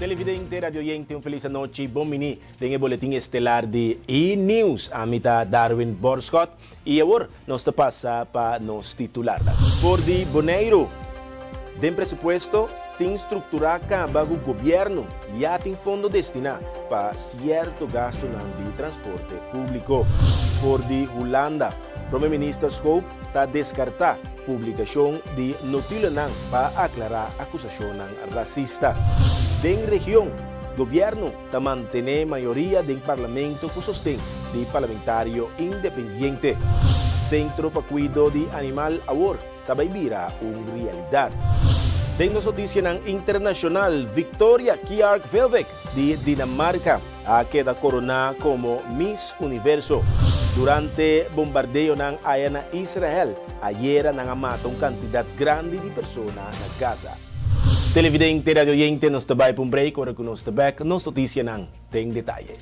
Televidente, radioyente, un felis anochi, bon bini den e boletin estelar di E-News. Ami ta Darwin Borschot y awor nos ta pasa pa nos titularnan. For di Boneiru, den presupuesto tin structura caba cu gobierno ya tin fondo destina pa cierto gastonan di transporte publico. For di Hulanda, Prome Minister Schoof ta deskartá publikashon di notulennan pa aklará akusashonnan rasista. Den region, gobièrnu ta mantené mayoria den parlamento ku sosten di parlamentario independiente. Sentro pa kuido di animal awor ta bai bira un realidat. Den nos notisianan internashonal, Victoria Kjærk Velvik di Dinamarka a keda koroná komo Miss Universo. Durante bombardeonan aya na Israel, ayera nan a mata un kantidat grandi di persona na Gaza. Televidente, radioyente, nos ta bai pa un break, ora ku nos ta bèk, nos notisianan den detaye.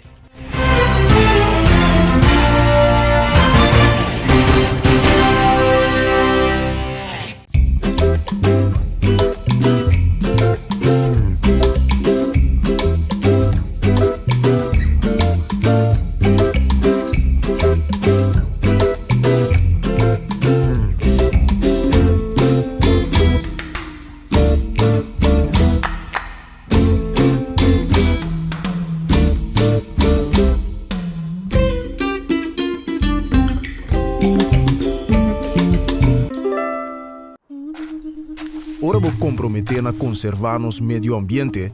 Ora bo komprometé na konservá nos medio ambiente,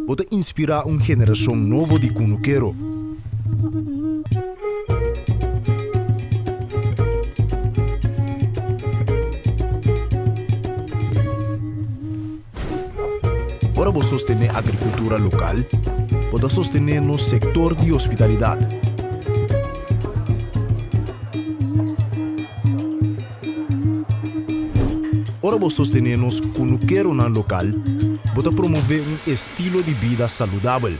bo ta inspirá un generashon nobo di kunukero. Ora bo sostené agrikultura lokal, bo ta sostené nos sektor di hospitalidat. Ora bo sostené nos kunukeronan lokal, bo ta promové un estilo di bida saludabel.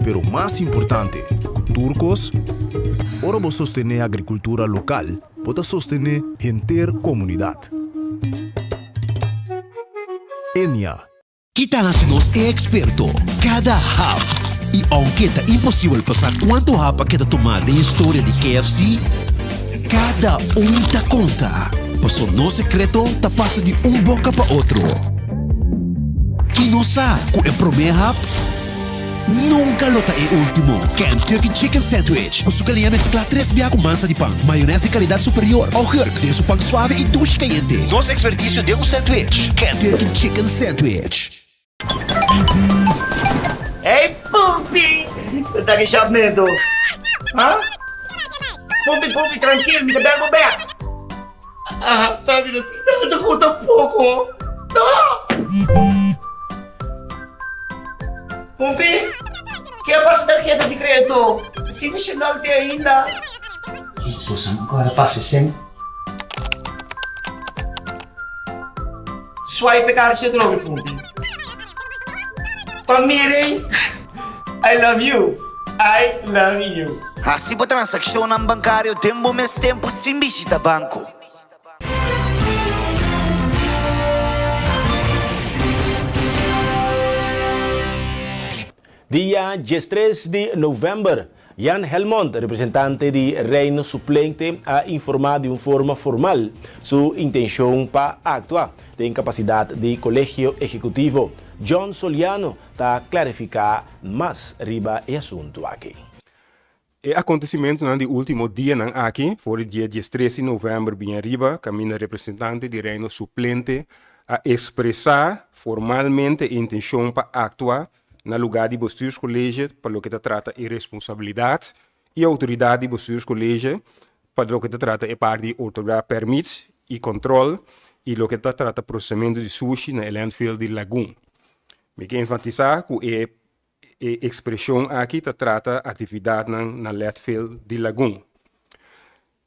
Pero mas importante ku tur kos, ora bo sostené agrikultura lokal, bo ta sostené henter komunidat. Enia. Ki ta hasi nos e eksperto? Kada hap! I ounke ta imposibel pa sa kuantu hap a keda tumá den historia di KFC, kada un ta konta, paso nos sekreto ta pasa di un boka pa otro. I nos sa ku e promé hap Nunka lo ta e ultimo. Kentucky Chicken Sandwich, ku su galiña mesklá tres bia ku mansa di pan, mayones di kalidat superior, augurk den su pan suave i dushi kayente. Nos ekspertisio den un sandwich, Kentucky Chicken Sandwich. Hey Pumpi! Bo ta ki shapmento? Ha? Pumpi, Pumpi, trankil, mi ta bel bo bek. Ah, ta mi no tin nada ku tampoko. No! Pumpi, ke a pasa tarheta di kredito? Si mi shendal te ainda. Ki kosa ankora pasa esen? Swipe e karchi atrobe, Pumpi. Pa miren, I love you, I love you. Hasi bo transakshonnan bankario den bo mes tempu sin bishita banko. Dia diestres di novèmber, Jan Helmond, representante di Reino suplente, a informá di un forma formal su intenshon pa aktua den kapasidat di Kolegio Ehekutivo. John Soliano ta klarifiká mas riba e asuntu aki. E akontesimentunan di último dianan aki, for di dia diestres di novèmber bin ariba, kaminda representante di Reino suplente a ekspresá formalmente e intenshon pa aktua na lugá di Bestuurscollege pa loke ta trata e responsabilidat i outoridat di Bestuurscollege pa loke ta trata e parti di otorgá pèrmit i kòntròl i loke ta trata prosesamentu di sushi na e landfill di Lagun. Mi ke enfatisá ku e E ekspreshon aki ta trata aktividatnan na landfill di Lagun.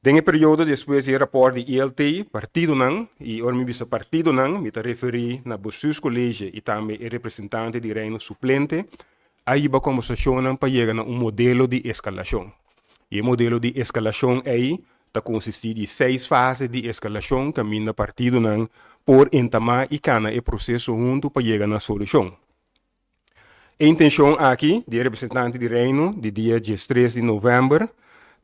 Den e periodo despues di e rapòrt di ILT, partidonan, i ora mi bisa partidonan mi ta referí na Bestuurscollege i tambe e representante di Reino suplente, A hiba kòmbersashonnan pa yega na un modelo di eskalashon. I e modelo di eskalashon ei ta konsistí di seis fase di eskalashon kaminda partidonan por entamá i kana e proseso huntu pa yega na solushon. E intenshon aki di e representante di Reino di dia diestres di novèmber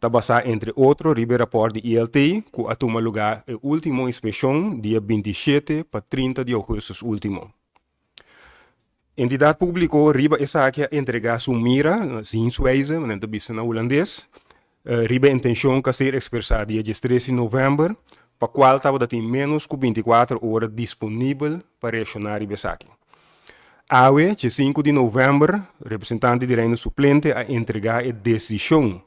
ta basá entre otro riba e rapòrt di ILT ku a tuma lugá e último inspekshon dia bintishete pa trinta di ougùstùs último. Entidat públiko riba esaki a entregá su mira, zienswijze, manera ta bisa na hulandes, riba e intenshon ku a ser ekspresá dia diestres di novèmber, pa kual tabata tin ménos ku bintikuater ora disponibel pa reakshoná riba esaki. Awe, diesinku di novèmber, representante di Reino Suplente a entregá e desishon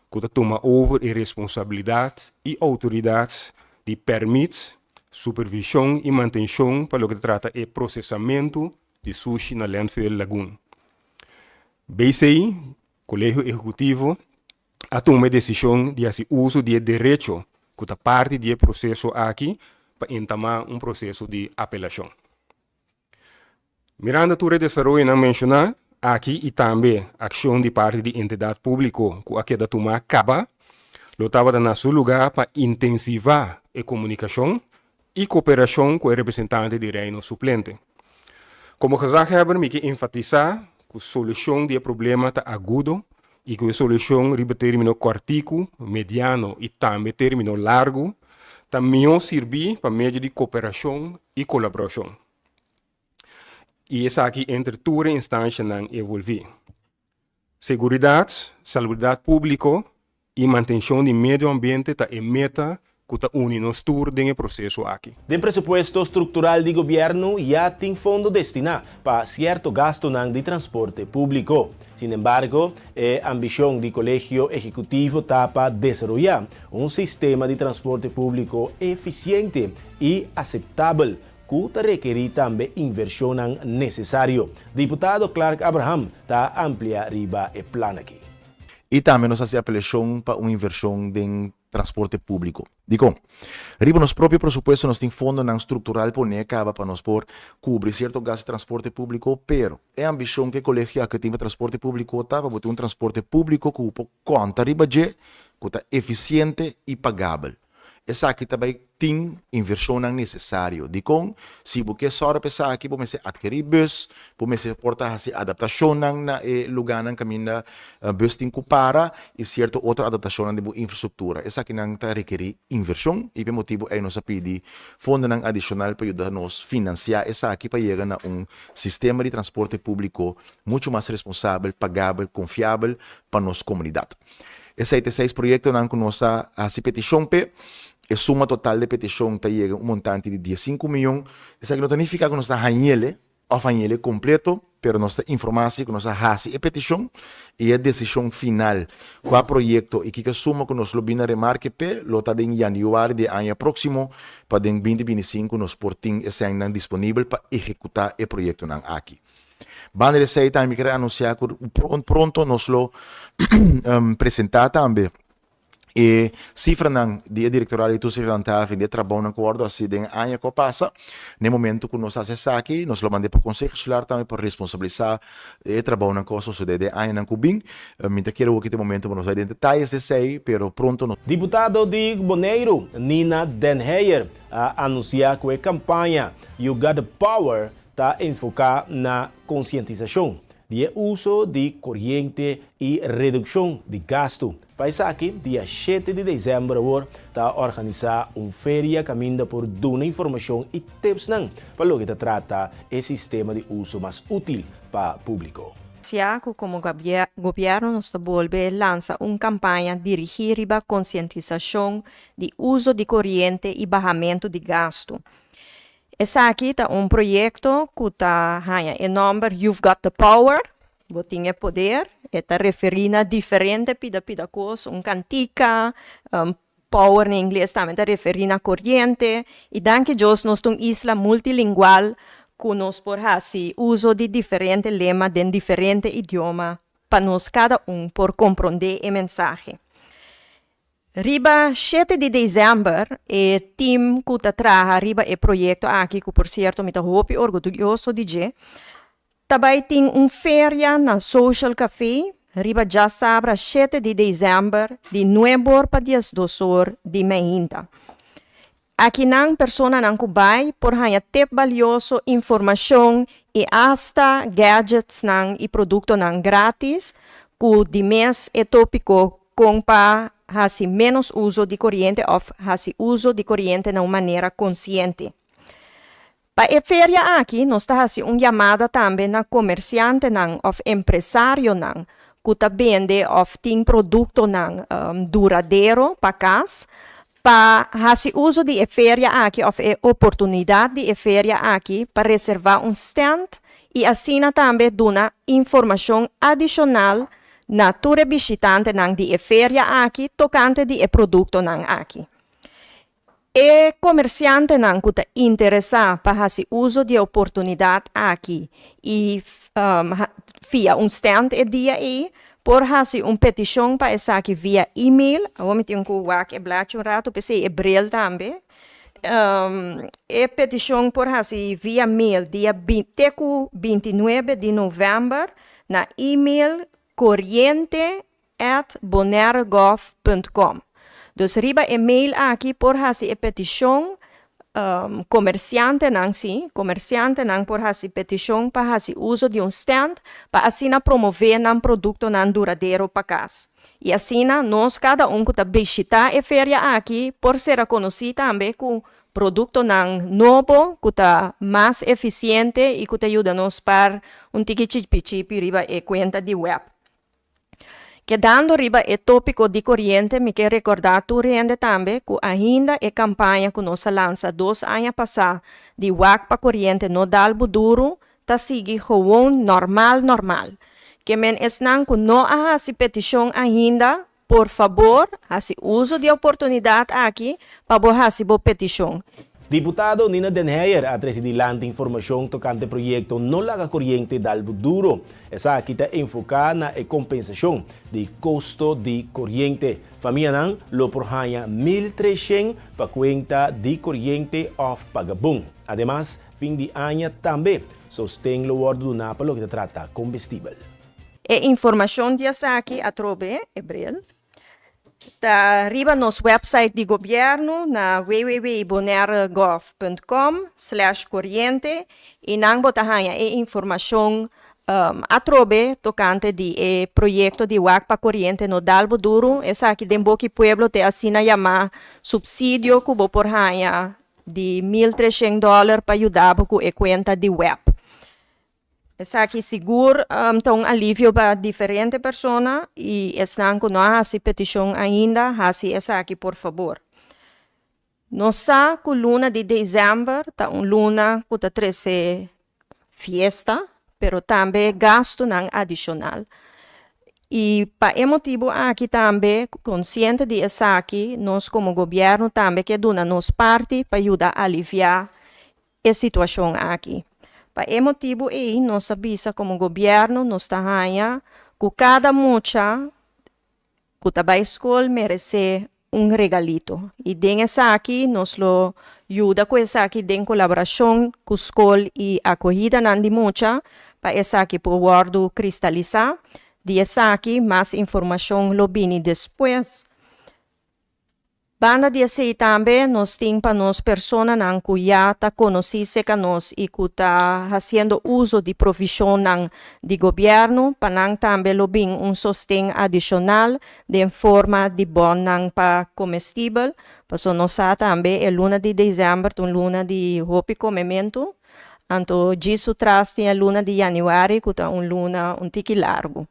ku ta tuma over e responsabilidat i outoridat di pèrmit, supervishon i mantenshon pa loke ta trata e prosesamentu di sushi na Landfill Lagoon. BC, Kolegio Ehekutivo, a tuma e desishon di hasi uso di e derecho ku ta parti di e proseso aki pa entamá un proseso di apelashon. Mirando tur e desaroyonan menshoná aki i tambe akshon di parti di entidat públiko ku a keda tumá kaba, lo tabata na su lugá pa intensivá e komunikashon i koperashon ku e representante di Reino suplente. Komo gezaghebber mi ke enfatisá ku solushon di e problema ta agudo i ku e solushon riba término kòrtiku, mediano i tambe término largu ta mihó sirbí pa medio di koperashon i kolaborashon. I esaki entre tur e instanshanan evolví. Seguridat, salubridat públiko i mantenshon di medio ambiente ta e meta ku ta uni nos tur den e proseso aki. Den presupuesto struktural di gobièrnu ya tin fondo destiná pa sierto gastunan di transporte públiko. Sinembargo, e ambishon di Kolegio Ehekutivo ta pa desaroyá un sistema di transporte públiko efisiente i aseptabel ku ta rekerí tambe invershonnan nesesario. Diputado Clark Abraham ta amplia riba e plan aki. I tambe nos hasi apelashon pa un invershon den transporte públiko. Dikon? Riba nos propio presupuesto nos tin fondonan struktural poné kaba pa nos por kubri sierto gastu di transporte públiko, pero e ambishon ku e kolegio aki tin pa transporte públiko ta pa bo tin un transporte públiko ku bo por konta riba dje, ku ta efisiente i pagabel. Esaki ta bai tin invershonnan nesesario. Dikon? Si bo ke sòru pa esaki, bo mester atkerí bus, bo mester por ta hasi adaptashonnan na e lugánan kaminda bus tin ku para i sierto otro adaptashonnan den bo infrastruktura. Esakinan ta rekerí invershon i pa e motibu ei nos a pidi fondonan adishonal pa yuda nos finansiá esaki pa yega na un sistema di transporte públiko muchu mas responsabel, pagabel, konfiabel pa nos komunidat. Esei ta e seis proyektonan ku nos a hasi petishon p'e. E suma total di e petishon ta yega un montante di diesinku mion. Esaki no ta nifiká ku nos ta hañ'ele òf hañ'ele kompleto, pero nos ta informá si ku nos a hasi e petishon i e desishon final kua proyekto i kiko suma ku nos lo bini na remarke p'e lo ta den yanüari di e aña próksimo pa den binti bintisinku nos por tin e sènnan disponibel pa ehekutá e proyektonan aki. Banda di esei tambe mi kere anunsiá ku pronto nos lo presentá tambe e sifranan di e Direktorado di Toezicht en Handhaving di e trabounan ku wòrdu hasi den e aña ku a pasa. Na e momento ku nos hasi esaki nos lo mand'é pa Konseho Insular tambe pa responsabilisá e trabounan ku a sosodé den e añanan ku bin. Mi ta kere wak e momento pa nos bai den detayes di esei, pero pronto nos. Diputado di Boneiru, Nina Den Heyer, a anunsiá ku e kampaña You Got The Power Ta enfoká na konsientisashon di e uso di koriente i redukshon di gastu. Pa esaki, dia shete di desèmber awor ta organisá un feria kaminda por duna informashon i tipsnan pa loke ta trata e sistema di uso mas útil pa públiko. Sia ku komo gobièrnu nos ta bolbe lansa un kampaña dirigí riba konsientisashon di uso di koriente i bahamentu di gastu. Esaki ta un proyekto ku ta haña e nòmber You've Got the Power, Bo Tin e Poder. E ta referí na diferente pida pida kos, un kantika, power na ingles tambe ta referí na koriente. I danki Dios nos ta un isla multilingual ku nos por hasi uso di diferente lema den diferente idioma pa nos kada un por komprondé e mensahe. Riba shete di desèmber e tim ku ta traha riba e proyekto aki, ku por sierto mi ta hopi orguyoso di dje, Ta bai tin un feria na Social Café riba djasabra shete di desèmber di nuebe or pa diesdos or di meinta. Akinan personanan ku bai por haña tep balioso, informashon i asta gadgetsnan i produktonan grátis ku di mes e tópiko kon pa hasi ménos uso di koriente òf hasi uso di koriente na un manera konsiente. Pa e feria aki nos ta hasi un yamada tambe na komersiantenan òf empresarionan ku ta bende òf tin produktonan duradero pa kas pa hasi uso di e feria aki òf e oportunidat di e feria aki pa reservá un stènt i asina tambe duna informashon adishonal na tur e bishitantenan di e feria aki tokante di e produktonan aki. E komersiantenan ku ta interesá pa hasi uso di e oportunidat aki i fia un stènt e dia ei, por hasi un petishon pa esaki via email. Awor mi tin ku wak e blachi un ratu, p'esei e bril tambe. E petishon por hasi via mail dia te ku bintinuebe di novèmber na email koriente at bonairegov punt com. Dus riba e mail aki por hasi e petishon, komersiantenan si, komersiantenan por hasi petishon pa hasi uso di un stand pa asina promové nan produktonan duradero pa kas. I asina nos kada un ku ta bishitá e feria aki por sera konosí tambe ku produktonan nobo ku ta mas efisiente i ku ta yuda nos spar un tiki chipi chipi riba e kuenta di web. Kedando riba e tópiko di koriente mi ke rekordá tur hende tambe ku ainda e kampaña ku nos a lansa dos aña pasá di wak pa koriente no dal bo duru ta sigui gewon normal normal. Ke men esnan ku no a hasi petishon ainda por fabor hasi uso di e oportunidat aki pa bo hasi bo petishon. Diputado Nina Den Heyer a trece dilanti informacion tocante proyecto No Laga Coriente Dal Bo Duro. Esaki ta enfoca na e compensacion di costo di coriente. Famianan lo por haña 1300 pa cuenta di coriente of paga bon. Ademas, fin di aña tambe sosten lo wordo duna pa loke ta trata combestibel. E informacion di esaki atrobe, e bril. Ta riba nos website di gobièrnu na www.bonairegov.com slash koriente i nan bo ta haña e informashon atrobe tokante di e proyekto di wak pa koriente no dal bo duru. Esaki den boki pueblo te asina yamá supsidio ku bo por haña di 1300 dòler pa yuda bo ku e kuenta di web. Esaki sigur ta un alivio pa diferente persona i esnan ku no a hasi petishon ainda, hasi esaki por fabor. Nos sa ku luna di desèmber ta un luna ku ta trese fiesta, pero tambe gastunan adishonal. I pa e motibu aki tambe, konsiente di esaki, nos komo gobièrnu tambe ke duna nos parti pa yuda aliviá e situashon aki. Pa e motibu ei nos a bisa komo gobièrnu nos ta haña ku kada mucha ku ta bai skol meresé un regalito i den esaki nos lo yuda ku esaki den kolaborashon ku skol i akohidanan di mucha pa esaki por wòrdu kristalisá. Di esaki mas informashon lo bini despues. Banda di esei tambe nos tin pa nos personanan ku ya ta konosí serka nos i ku ta hasiendo uso di provishonnan di gobièrnu, pa nan tambe lo bin un sosten adishonal den forma di bònnan pa komestibel, pasobra nos sa tambe e luna di desèmber ta un luna di hopi komementu, anto djis su tras tin e luna di yanüari ku ta un luna un tiki largu.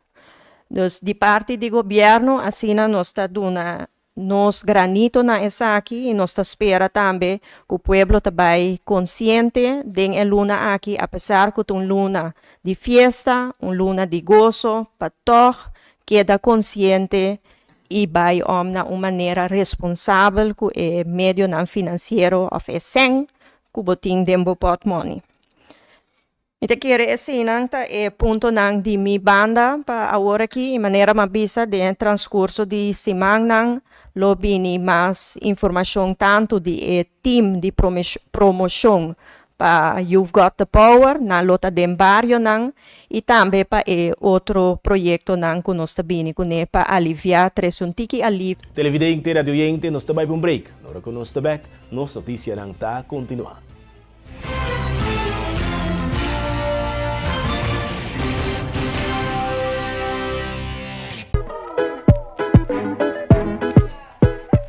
Dus di parti di gobièrnu asina nos ta duna nos granito na esaki y nos ta spera tambe cu pueblo ta bay consciente den e luna aki apesar cu ta un luna di fiesta, un luna di goso pa tog keda consciente y bay om na un manera responsabel cu e medionan financiero of e cen cu bo tin den bo potmoni. Mi ta kere eseinan ta e puntonan di mi banda pa awor aki i manera mi a bisa den e transkurso di simannan lo bini mas informashon tantu di e tim di promoshon Pa You've Got the Power, nan lo ta den barionan i tambe pa e otro proyektonan ku nos ta bini kuné pa aliviá, trese un tiki alivio. Televidente, radioyente, nos ta bai pa un break. Ora ku nos ta bèk, nos notisianan ta kontinuá.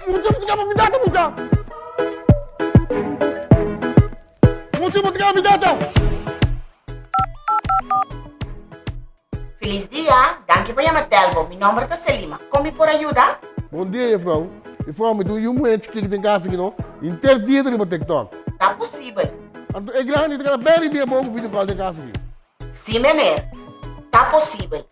Mucha bo ta kaba mi data mucha. Mucha bo ta kaba mi data. Felis dia, danki pa yama Telbo. Mi nomber ta Selima. Kon mi por a yuda? Bon dia jefrouw. Jefrouw mi tin un yu muhé chikiki den kas aki no, henter dia ta riba tiktok. Ta posibel. Anto e grandi ta keda bèri bien bon ku video call den kas aki. Sí meneer, ta posibel.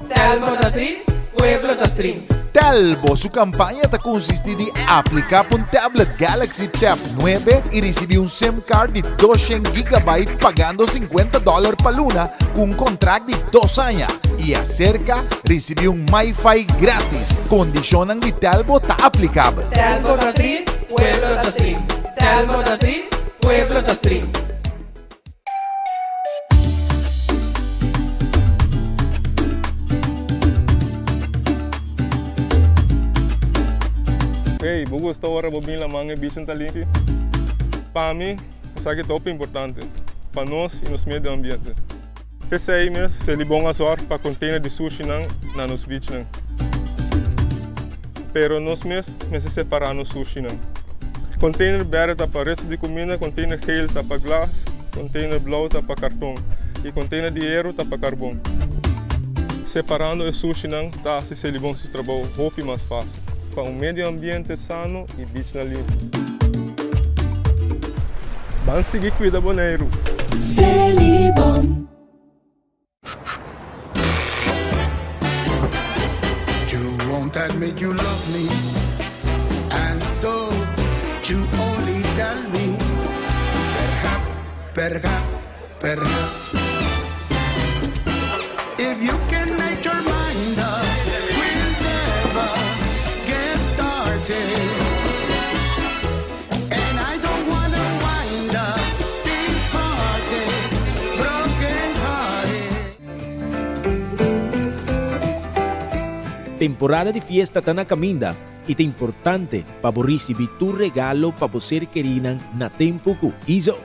Telbo ta trin, pueblo ta stream. Telbo su campaña ta consisti di aplica pa un tablet Galaxy Tab 9 y ricibi un sim card di 200 gigabyte pagando 50 dollar pa luna cu un contract di dos aña y acerca ricibi un MiFi gratis. Condicionnan di Telbo ta aplicabel. Telbo ta trin, pueblo ta stream. Telbo ta trin, pueblo ta stream. Hey, bo gusta ora bo bin laman e bichin ta limpi? Pa mi, esaki ta hopi importante pa nos y nos medio ambiente. P'esei mes, Selibon a zorg pa container di sushinan na nos beachnan. Pero nos mes mester separá nos sushinan. Container berde ta pa resto di cuminda, container geel ta pa glas, container blauw ta pa carton y container di hero ta pa carbon. Separando e sushinan ta haci Selibon su trabou hopi mas facil pa un medio ambiente sano y beachnan limpi. Ban sigui cuida Boneiru! Selibon. You won't admit you love me And so you only tell me Perhaps, perhaps, perhaps If you can make your mind up We'll never get started And I don't wanna wind up Big hearted, broken hearted Temporada di fiesta ta na caminda y ta importante pa bo ricibi tur regalo pa bo ser kerinan na tempo cu Izo.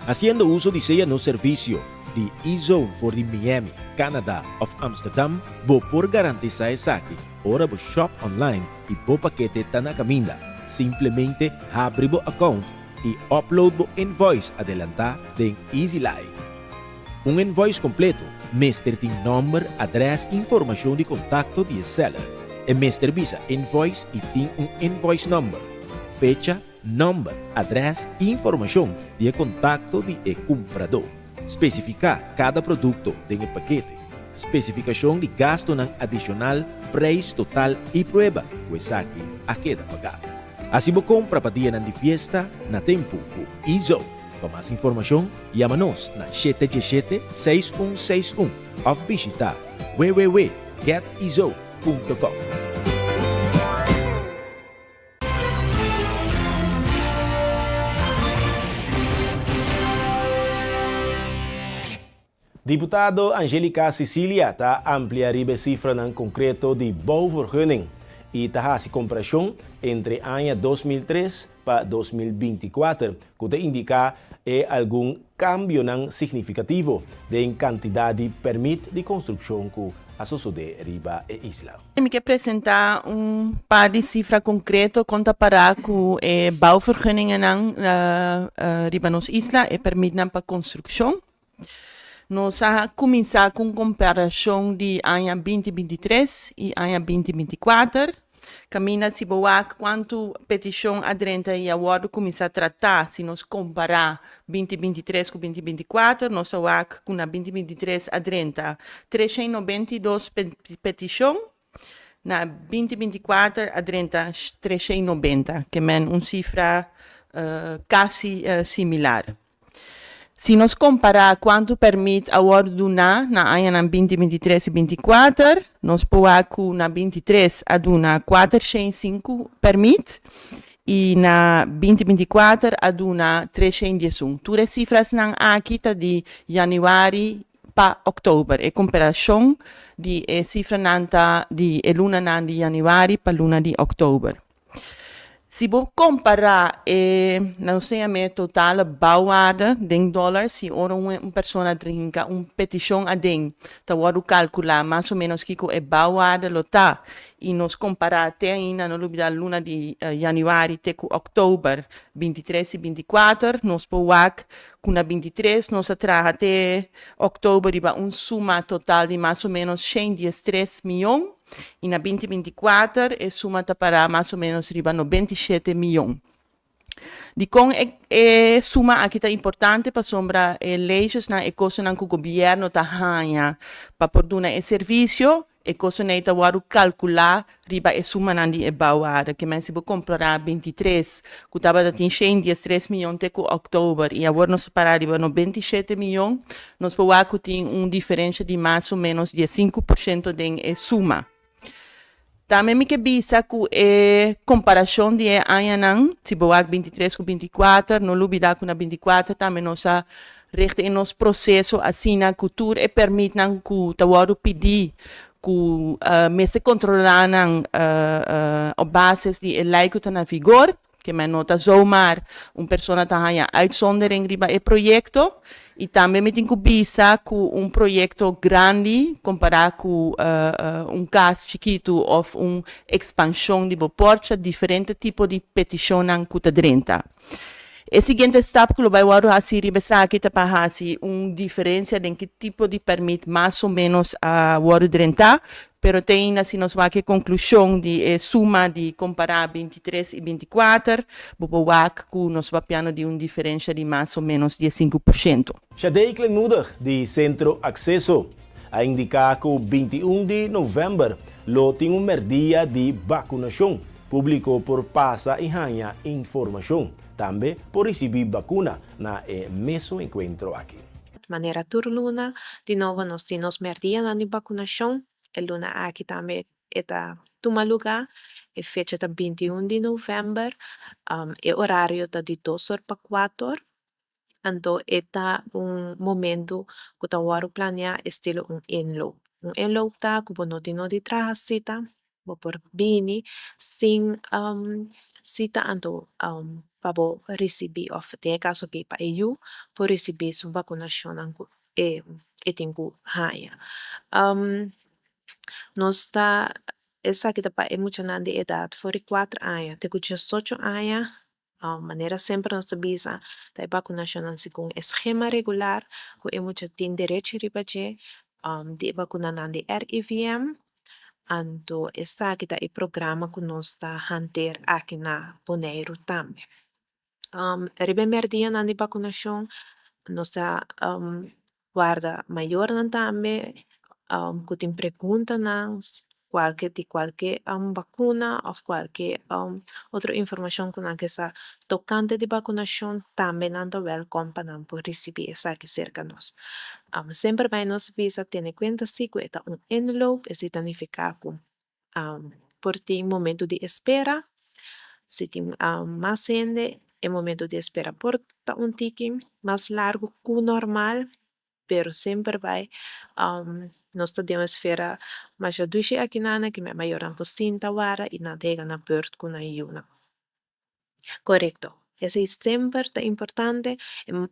Haciendo uso di sea nos servicio di Izone for di Miami, Canada of Amsterdam bo por garantisa esaki ora bo shop online y bo pakete ta na caminda. Simplemente habri bo account y upload bo invoice adelanta den EasyLife. Un invoice completo mester tin nomber, adres y informacion di contacto di e seller. E mester bisa invoice y tin un invoice number, fecha, nomber, adres y informacion di e contacto di e cumprador. Specifica cada producto den e pakete, specificacion di gastonan adicional, prijs total y prueba cu esaki a keda paga. Haci bo compra pa dianan di fiesta na tempo cu Ezo. Pa mas informacion yama nos na shete djeshete seis un seis un of bishita www getizo punto com. Diputado Anjelica Cicilia ta amplia riba e sifranan konkreto di bouwvergunning i ta hasi komparashon entre aña 2003 pa 2024 ku ta indiká e algun kambionan signifikativo den kantidat di pèrmit di konstrukshon ku a sosodé riba e isla. Mi ke presentá un par di sifra konkreto kon ta pará ku e bouwvergunningennan riba nos isla, e pèrmitnan pa konstrukshon. Nos a kuminsá ku un komparashon di aña binti binti tres i aña binti binti kuater. Kaminda si bo wak kuantu petishon a drenta i a wòrdu kuminsá tratá, si nos kompará binti binti tres ku binti binti kuater, nos a wak ku na binti binti tres a drenta tresha i nobenta i dos petishon, na binti binti kuater a drenta tresha i nobenta, ke men un sifra kasi similar. Si nos kompará kuantu pèrmit a wòrdu duná na añanan binti binti tres i binti kuater, nos por wak ku na binti tres a duna kuater shen i sinku pèrmit. i na 2024 a duna 311. Tur e sifrasnan aki ta di yanüari pa òktober. E komparashon di e sifranan ta di e lunanan di yanüari pa luna di òktober. Si bo kompará e, nos ta yam'é totale bouwwaarde den dòler, si ora un persona drinka un petishon aden ta wòrdu kalkulá mas o ménos kiko e bouwwaarde lo ta i nos kompará te ainda no lubidá luna di yanüari te ku òktober 23 i 24 nos por wak ku na 23 nos a traha te òktober riba un suma total di mas o ménos 113 mion i na 2024 e suma ta pará mas o ménos riba 97 mion. Dikon e e suma aki ta importante? Pasobra e leyesnan, e kosnan ku gobièrnu ta haña pa por duna e servisio, e kosnan ei ta wòrdu kalkulá riba e sumanan di e bouwwaarde. Ke men si bo kompará 23 ku tabata tin 113 mion te ku òktober i awor nos ta pará riba 97 mion, nos por wak ku tin un diferensha di mas o ménos 15 porshento den e suma. Tambe mi ke bisa ku e komparashon di e añanan, si bo wak 23 ku 24, no lubidá ku na 24 tambe nos a richt den nos proseso asina ku tur e pèrmitnan ku ta wòrdu pidí ku mester kontrolá nan op basis di e lei ku ta na vigor, ke men no ta zomaar un persona ta haña uitzondering riba e proyekto. I tambe mi tin ku bisa ku un proyekto grandi kompará ku un kas chikitu òf un ekspanshon di bo pòrcha, diferente tipo di petishonnan ku ta drenta. E siguiente stap ku lo bai wòrdu hasi riba esaki ta pa hasi un diferensia den ki tipo di pèrmit mas o ménos a wòrdu drentá, pero te ainda si nos wak e konklushon di e suma di kompará 23 i 24, bo por wak ku nos papiando di un diferensha di mas o ménos 15%. Shadey Kleinmoedig di Sentro Akseso a indiká ku 21 di novèmber lo tin un mèrdia di bakunashon. Públiko por pasa i haña informashon. Tambe por risibí bakuna na e mesun enkuentro aki. Manera tur luna, di nobo nos tin nos mèrdianan di bakunashon. E luna aki tambe e ta tuma lugá. E fecha ta 21 di novèmber. E orario ta di 2 or pa 4 or. Anto e ta un momento ku ta wòrdu planeá estilo un inloop. Un inloop ta ku bo no tin nodi traha sita, bo por bini sin sita anto pa bo risibí òf den e kaso aki pa e yu por risibí su bakunashonnan ku e e tin ku haña. Nos ta esaki ta pa e muchanan di edat for di 4 aña te ku 18 aña. Manera semper nos ta bisa, ta e bakunashonnan segun e skema regular ku e mucha tin derecho riba dje di e bakunanan di RIVM. Anto esaki ta e programa ku nos ta hanteer aki na Boneiru tambe. Riba e mèrdianan di bakunashon nos ta warda mayornan tambe ku tin preguntanan kualke di kualke bakuna òf kualke otro informashon ku nan ke sa tokante di bakunashon, tambe nan ta wèlkòm pa nan por risibí esaki serka nos. Semper bai nos bisa tene kuenta si ku e ta un inloop, esei ta nifiká ku por tin momento di espera, si tin mas hende e momento di espera por ta un tiki mas largu ku normal, pero semper bai nos ta den un esfera masha dushi akinan ku e mayornan por sinta wara i nan ta yega na bùrt ku nan yunan. Korekto, esei semper ta importante,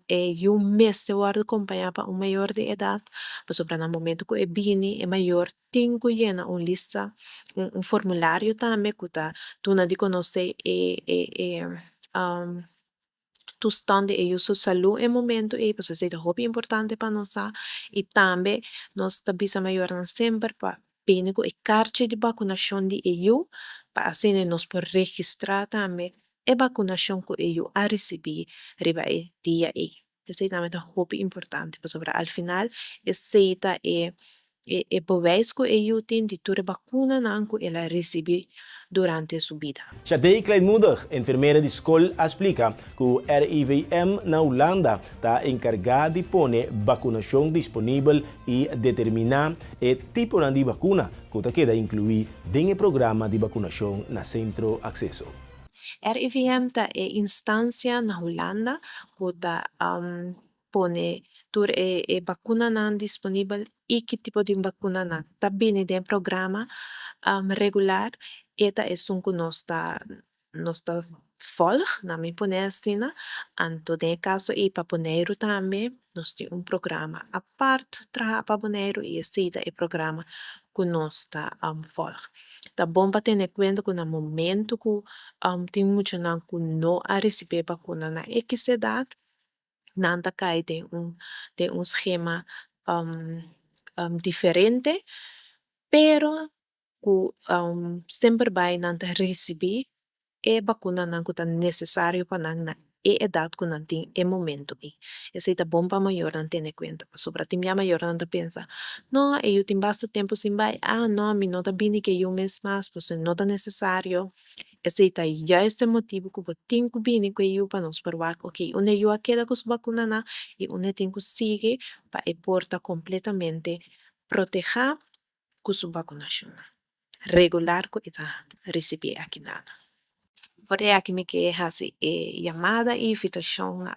e yu mester wòrdu kompañá pa un mayor di edat pasobra na momento ku e bini e mayor tin ku yena un lista, un formulario tambe ku ta duna di konosé e e e toestand di e yu su salú e momento ei pasobra esei ta hopi importante pa nos sa i tambe nos ta bisa mayornan semper pa bini ku e karchi di bakunashon di e yu pa asina nos por registrá tambe e bakunashon ku e yu a risibí riba e dia ei. Esei tambe ta hopi importante pasobra al final esei ta e e bewijs ku e yu tin di tur e bakunanan ku el a risibí durante su bida. Shadey Kleinmoedig, enfermera di skol, a splika ku RIVM na Hulanda ta enkargá di pone bakunashon disponibel i determiná e tiponan di bakuna ku ta keda inkluí den e programa di bakunashon na Sentro Akseso. RIVM ta e instansia na Hulanda ku ta pone tur e e bakunanan disponibel i ki tipo di bakunanan ta bini den programa regular e ta esun ku nos ta nos ta volg, na mi pone asina, anto den e kaso ei pa Boneiru tambe nos tin un programa apart traha pa Boneiru i esei ta e programa ku nos ta volg. Ta bon pa tene kuenta ku na momento ku tin muchanan ku no a risibí e bakuna na ekis edat, nan ta kai den un den un skema diferente, pero ku semper bai nan ta risibí e bakunanan ku ta nesesario pa nan na e edat ku nan tin e momento ei. Esei ta bon pa mayornan tene kuenta, pasobra tin bia mayornan ta pensa, No, e yu tin basta tempu sin bai, ah no, mi no ta bini ku e yu mes mas pasobra no ta nesesario. Esei ta juist e motibu ku bo tin ku bini ku e yu pa nos por wak, okey, unda e yu a keda ku su bakunanan i unda e tin ku sigui pa e por ta kompletamente protehá ku su bakunashonnan regular ku e ta risibí akinan. For di aki mi ke hasi e yamada i invitashon na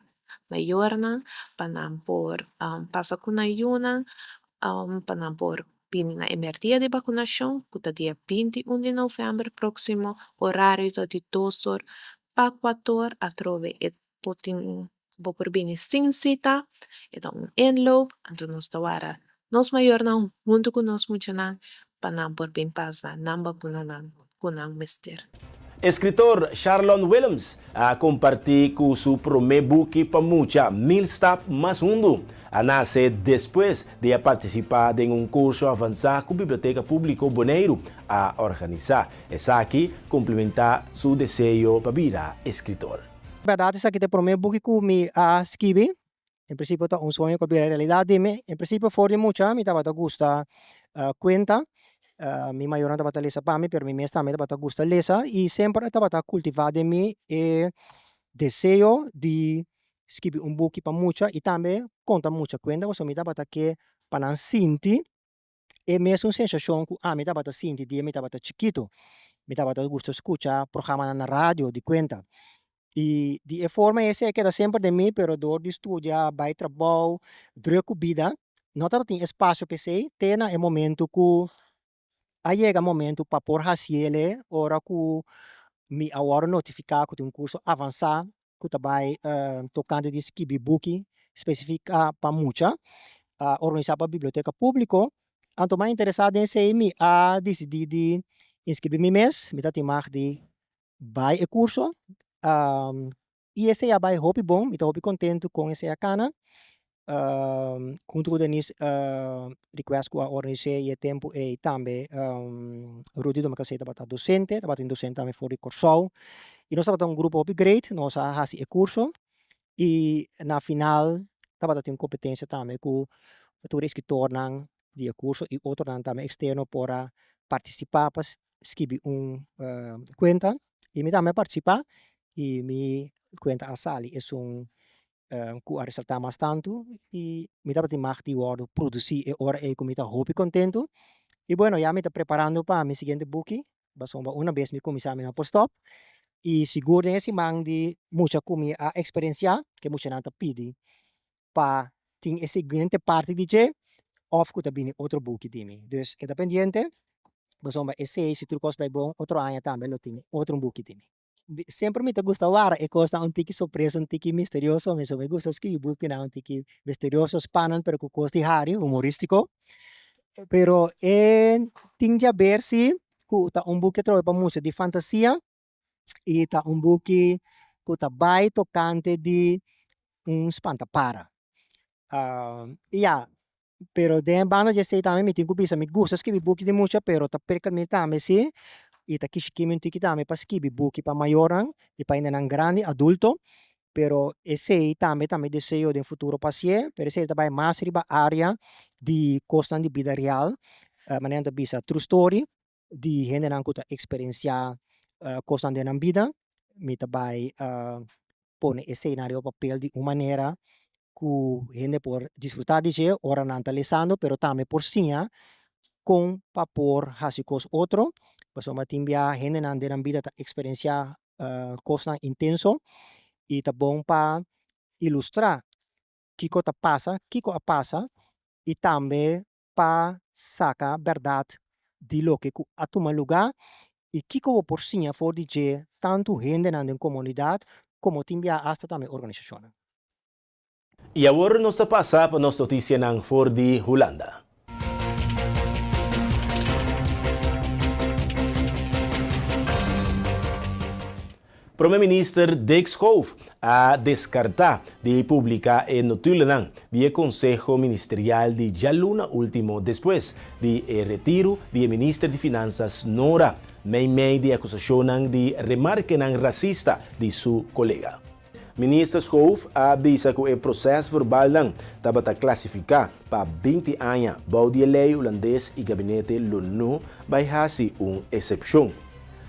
mayornan pa nan por pasa ku nan yunan pa nan por bini na e merdia di bakunashon ku ta dia 21 di novèmber próksimo, orario ta di dos or pa kuator atrobe e Bo tin bo por bini sin sita, e ta un inloop, anto nos ta wara nos mayornan huntu ku nos muchanan pa nan por bin pasa nan bakunanan ku nan mester. Eskritor Sharlon Willems a kompartí ku su promé buki pa mucha Mil Stap Mas Hundu a nase despues di a partisipá den un kurso avansá ku Biblioteka Públiko Boneiru a organisá. Esaki kumplimentá su deseo pa bira eskritor. Bèrdat esaki ta e promé buki ku mi a skibi. En prinsipio ta un soño ku a bira realidat di mi. En prinsipio for di mucha mi tabata gusta kuenta. Mi mayornan tabata lesa pa mi pero mi mes tambe tabata gusta lesa i semper a tabata kultivá den mi e deseo di skibi un buki pa mucha i tambe konta mucha kuenta pasobra mi tabata ke pa nan sinti E mesun sensashon ku ami tabata sinti dia mi tabata chikitu. Mi tabata gusta skucha programanan na radio di kuenta. I di e forma esei a keda semper den mi, pero dor di studia, bai trabou, druk ku bida, no tabatin espasio pa esei te na e momento ku a yega momento pa por hasiele ora ku mi a wòrdu notifiká ku tin un kurso avansá ku ta bai tokante di skibi buki spesifiká pa mucha, organisá pa Biblioteka Públiko. Anto mi a interesá den esei, mi a disidí di inskribí mi mes, mi ta tin mag di bai e kurso i esei a bai hopi bon, mi ta hopi kontentu kon esei a kana. Huntu ku Denise Request ku a organis'é i e tempu ei tambe Rudy Domacassé tabata dosente, tabatin dosente tambe for di Kòrsou i nos tabata un grupo hopi great, nos a hasi e kurso i na final tabata tin un kompetensia tambe ku tur e eskritornan di e kurso i otronan tambe eksterno por a partisipá pa skibi un kuenta i mi tambe a partisipá i mi kuenta a sali esun ku a resaltá mas tantu i mi tabatin mag di wòrdu produsí e ora ei ku mi ta hopi kontentu. I bueno ya mi ta preparando pa mi siguiente buki pasobra una bes mi kuminsá mi no por stòp i sigur den e siman di mucha ku mi a eksperensiá ke muchanan ta pidi pa tin e siguiente parti di dje òf ku ta bini otro buki di mi. Dus keda pendiente pasobra esei si tur kos bai bon otro aña tambe lo tin otro buki di mi. Semper mi ta gusta wara e kosnan un tiki sorpresa, un tiki misterioso. Mi so mi gusta skibi bukinan un tiki misterioso, spannend, pero ku kos di hari, humoristiko. Pero e tin djaber si ku ta un buki atrobe pa mucha di fantasia i ta un buki ku ta bai tokante di un spantapara. I ya, Pero den e banda di esei tambe mi tin ku bisa mi gusta skibi buki di mucha pero ta perka mi tambe si i ta kishiki mi un tiki tambe pa skibi buki pa mayornan i pa hendenan grandi, adulto, pero esei tambe ta mi deseo den futuro pa hasié pero esei ta bai mas riba area di kosnan di bida real manera nan ta bisa true story di hendenan ku ta eksperensiá kosnan den nan bida mi ta bai pone eseinan riba papel di un manera ku hende por disfrutá di dje ora nan ta lesando pero tambe por siña kon pa por hasi kos otro pasobra tin bia hendenan den nan bida ta eksperensiá. kosnan intenso i ta bon pa ilustrá kiko ta pasa, kiko a pasa i tambe pa saka bèrdat di loke ku a tuma lugá i kiko bo por siña for di dje tantu hendenan den komunidat komo tin bia asta tambe organisashonnan. I awor nos ta pasa pa nos notisianan for di Hulanda. Prome Minister Dick Schoof a deskartá di publiká e notulenan di e Konseho Ministerial di djaluna último despues di e retiru di e Minister di Finansas Nora meimei di akusashonnan di remarkenan rasista di su kolega. Minister Schoof a bisa ku e prosèsverbalnan tabata klasifiká pa 20 aña bou di e lei hulandes i gabinete lo no bai hasi un esepshon.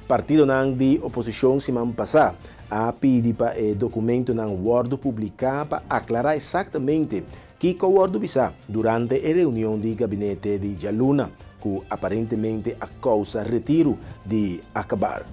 Partidonan di oposishon siman pasá a pidi pa e dokumentonan wòrdu publiká pa aklará eksaktamente kiko a wòrdu bisá durante e reunion di gabinete di djaluna ku aparentemente a kousa retiru di Akbar.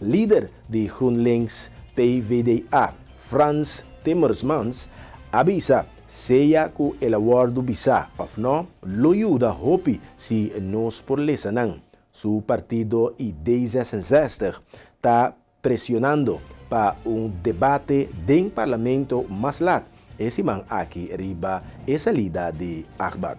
Lider di GroenLinks PvdA, Frans Timmersmans, a bisa sea ku el a wòrdu bisá òf nò lo yuda hopi si nos por lesa nan. Su partido i D66 ta presionando pa un debate den parlamento mas lat e siman aki riba e salida di Akbar.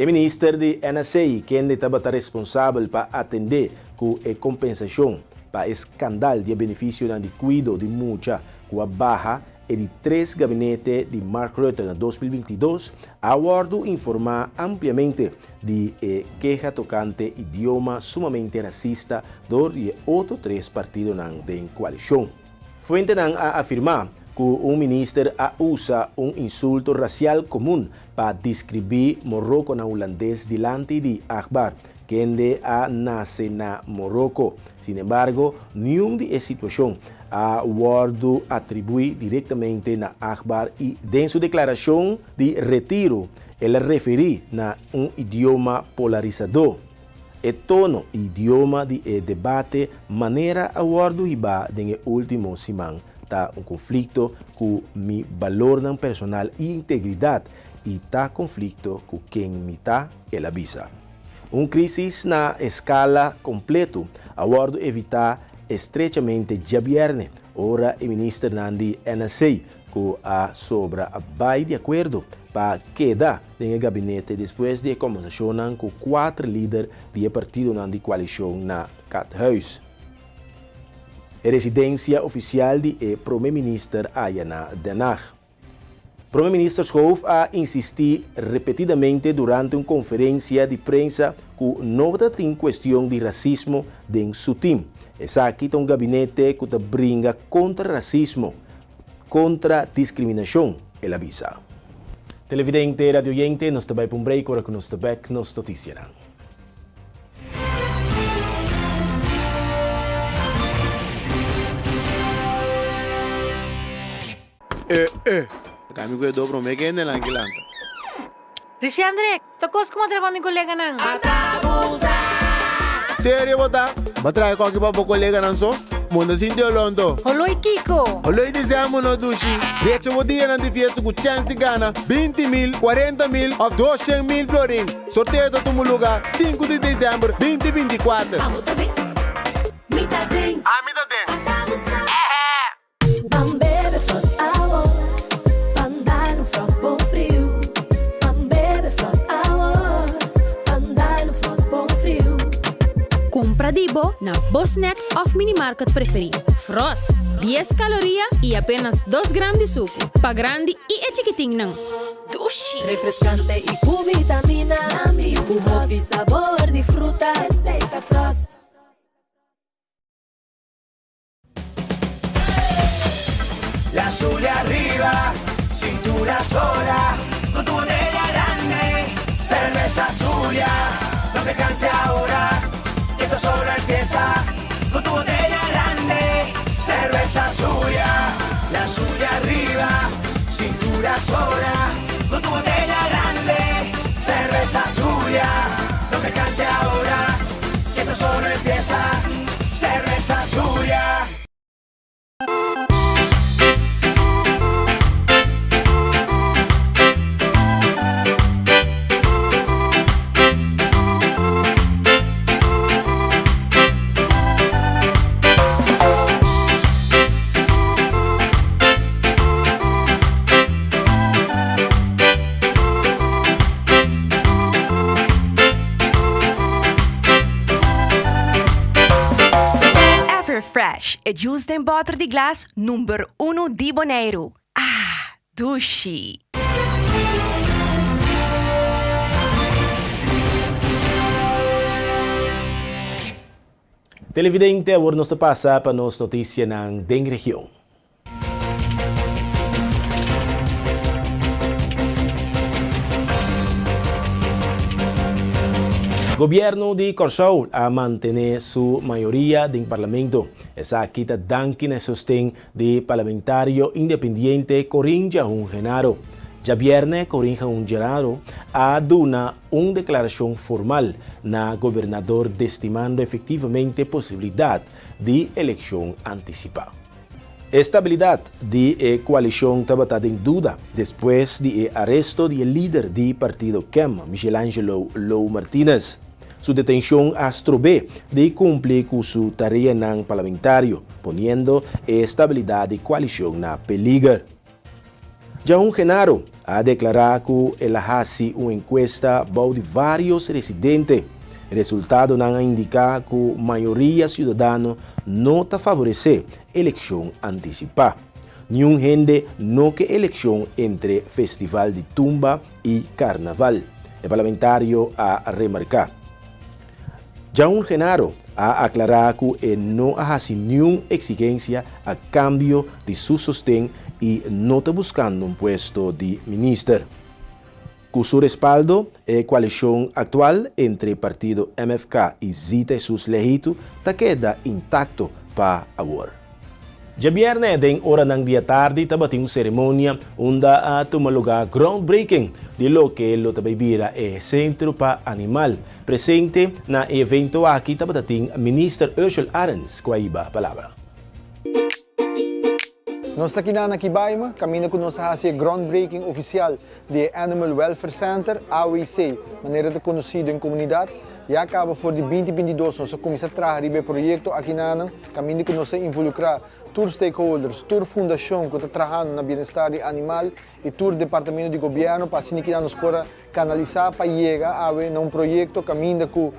E minister di NSC kende tabata responsabel pa atende ku e kompensashon pa e skandal di e benefisionan di kuido di mucha ku a baha E di tres gabinete di Mark Rutte na 2022 a wòrdu informá ampliamente di e keha tokante idioma sumamente rasista dor di e otro tres partidonan den koalishon. Fuentenan a afirmá ku un minister a usa un insulto rasial komun pa deskribí morokonan hulandes dilanti di Akbar, kende a nase na Moroko. Sinembargo, niun di e situashon a wòrdu atribuí direktamente na Akbar i den su deklarashon di retiru el a referí na un idioma polarisadó. E tono i idioma di e debate manera a wòrdu hibá den e último siman ta un konflikto ku mi balornan personal i integridat i ta konflikto ku ken mi ta, el a bisa. Un krísis na eskala kompletu a wòrdu evitá estrechamente djabièrnè ora e ministernan di NSC ku a sobra a bai di akuerdo pa keda den e gabinete despues di e kòmbersashonnan ku kuater lider di e partidonan di koalishon na Kathuis, e residensia ofisial di e prome minister aya na Den Haag. Prome Minister Schoof a insistí repetidamente durante un konferensia di prensa ku no ta tin kuestion di rasismo den su tim. Esaki ta un gabinete ku ta bringa kontra rasismo, kontra diskriminashon, el a bisa. Televidente, radioyente, nos ta bai pa un break ora ku nos ta bèk nos notisianan. Eh eh, ta mi ku e do promé ku hende nan ki lanta. Richandre, ta kos ku bo traha pa mi koleganan? Serio bo ta? Bo traha koki pa bo koleganan so? Bo no sinti oló anto? Holó i kiko? Holó i dezèmber no dushi. Drecha bo dianan di fiesta ku chèns di gana 20 mil, 40 mil òf 200 mil florin. Sorteo ta tuma lugá 5 di dezèmber 2024. Abo ta den, mi ta den. Ami ta den. Ata bo sa. Ban bebe Frost awo, ban dal un Frost bon friu. Ban bebe Frost awo, ban dal un Frost bon friu. Kumpra di bo na bo snack òf minimarket preferí. Frost, dies kaloria i apenas dos gram di suku. Pa grandi i e chikitinnan. Dushi! Refreskante i ku vitamina. Ku hopi sabor di fruta. Esei ta Frost. La Zulia arriba, cintura sola, con tu botella grande, cerveza Zulia, no te canses ahora, que esto solo empieza, con tu botella grande, cerveza Zulia, la Zulia arriba, cintura sola, con tu botella grande, cerveza Zulia, no te canses ahora, que esto solo empieza, cerveza Zulia. E juice den bòter di glas number unu di Boneiru. Ah, dushi! Televidente, awor nos ta pasa pa nos noticianan den region. Gobierno di Kòrsou a mantené su mayoria den Parlamento. Esaki ta danki na e sosten di parlamentario independiente Corinne Jahun Genaro. Djabièrnè Corinne Jahun Genaro a duna un deklarashon formal na gobernador destimando efektivamente posibilidat di elekshon antisipá. E stabilidat di e koalishon tabata den duda despues di e aresto di e lider di partido kem, Michelangelo Lou Martinez. Su detenshon a strob'é di kumpli ku su tareanan parlamentario, poniendo e stabilidat di koalishon na peliger. Djaun Genaro a deklará ku el a hasi un enkuesta bou di vários residente. Resultadonan a indiká ku mayoria siudadano no ta faboresé elekshon antisipá. Niun hende no ke elekshon entre festival di tumba i karnaval, e parlamentario a remarká. Djaun Genaro a aklará ku e no a hasi niun eksigensia a kambio di su sosten i no ta buskando un puesto di minister. Ku su respaldo, e koalishon aktual entre partido MFK i Zita Jesus Lehitu ta keda intakto pa awor. Djabièrnè den oranan di atardi tabatin un seremonia unda a tuma lugá groundbreaking di loke lo ta bai bira e sentro pa animal. Presente na e evento aki tabata tin Minister Urshel Arends ku a hiba palabra. Nos ta kina na Kibaima, kaminda ku nos a hasi e groundbreaking ofisial di e Animal Welfare Center, AWC, manera ta konosí den komunidat. Ya kaba for di 2022 nos a kuminsá traha riba e proyekto akinanan, kaminda ku nos a involukrá tur stakeholders, tur fundashon ku ta trahando na bienestar di animal i tur departamento di gobièrnu pa asina kina nos por a kanalisá pa yega awe na un proyekto kaminda ku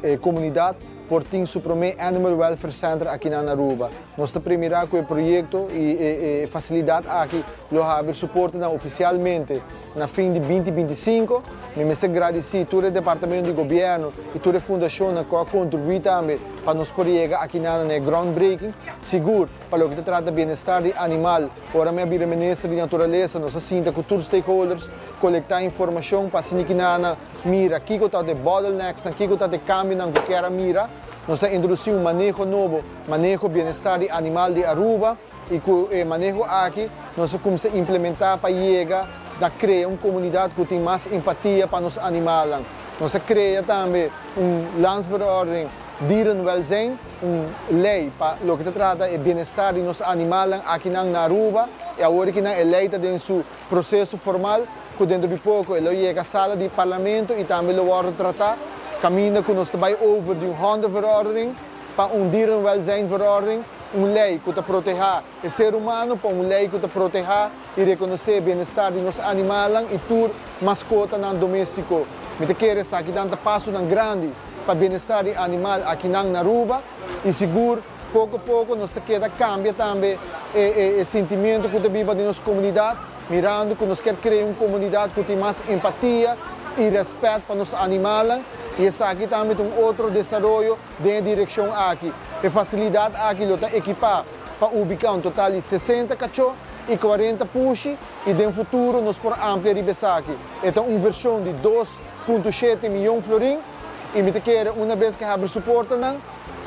e komunidat por tin su promé Animal Welfare Center akinan na Aruba. Nos ta premirá ku e proyekto i e fasilidat aki lo habri su portanan ofisialmente na fin di 2025. Mi mester gradisí tur e departamento di gobièrnu i tur e fundashonnan ku a kontribuí tambe pa nos por yega akinan na e groundbreaking. Sigur, pa loke ta trata bienestar di animal, ora mi a bira minister di Naturalesa nos a sinta ku tur stakeholders, kolektá informashon pa asina kinan mira kiko ta e bottlenecksnan, kiko ta e kambionan ku kier a mira. Nos a introdusí un maneho nobo, Maneho Bienestar di Animal di Aruba, i ku e maneho aki nos a kuminsá implementá pa yega na krea un komunidat ku tin mas empatia pa nos animalnan. Nos a krea tambe un Landsverordening Dierenwelzijn, un lei pa loke ta trata e bienestar di nos animalnan akinan na Aruba, i awor akinan e lei ta den su proseso formal ku dentro di poko e lo yega sala di Parlamento i tambe lo wòrdu tratá, kaminda ku nos ta bai over di un hondenverordening pa un dierenwelzijnverordening, un lei ku ta protehá e ser humano pa un lei ku ta protehá i rekonosé e bienestar di nos animalnan i tur maskotanan doméstiko. Mi ta kere esakinan ta pasonan grandi pa bienestar di animal akinan na Aruba i sigur Poko poko nos ta keda kambia tambe e sentimiento ku ta biba den nos komunidat, mirando ku nos kier krea un komunidat ku tin mas empatia i rèspèt pa nos animalnan, i esaki tambe ta un otro desaroyo den e direkshon aki. E fasilidat aki lo ta ekipá pa ubiká un total di 60 kachó i 40 pushi, i den futuro nos por amplia riba esaki. E ta un vershon di 2.7 miyon florin i mi ta kere una bes ku e habri su portanan,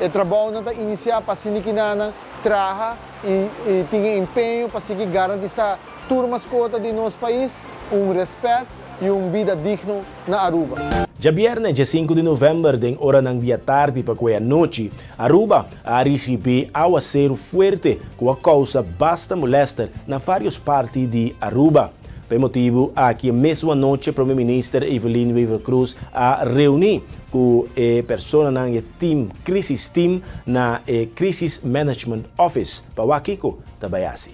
E trabounan ta inisiá pa sindikinanan traha i tin e empeño pa sigui garantisá tur maskota di nos pais un rèspèt i un bida digno na Aruba. Djabièrnè dje 5 di novèmber den oranan di atardi pa ku e anochi, Aruba a risibí awaseru fuerte ku a kousa basta molèster na vários parti di Aruba. Pa e motibu aki e mesun anochi Prome Minister Evelyn Wever-Croes a reuni ku e personanan e team Crisis Team na e Crisis Management Office pa wak kiko ta bai hasi.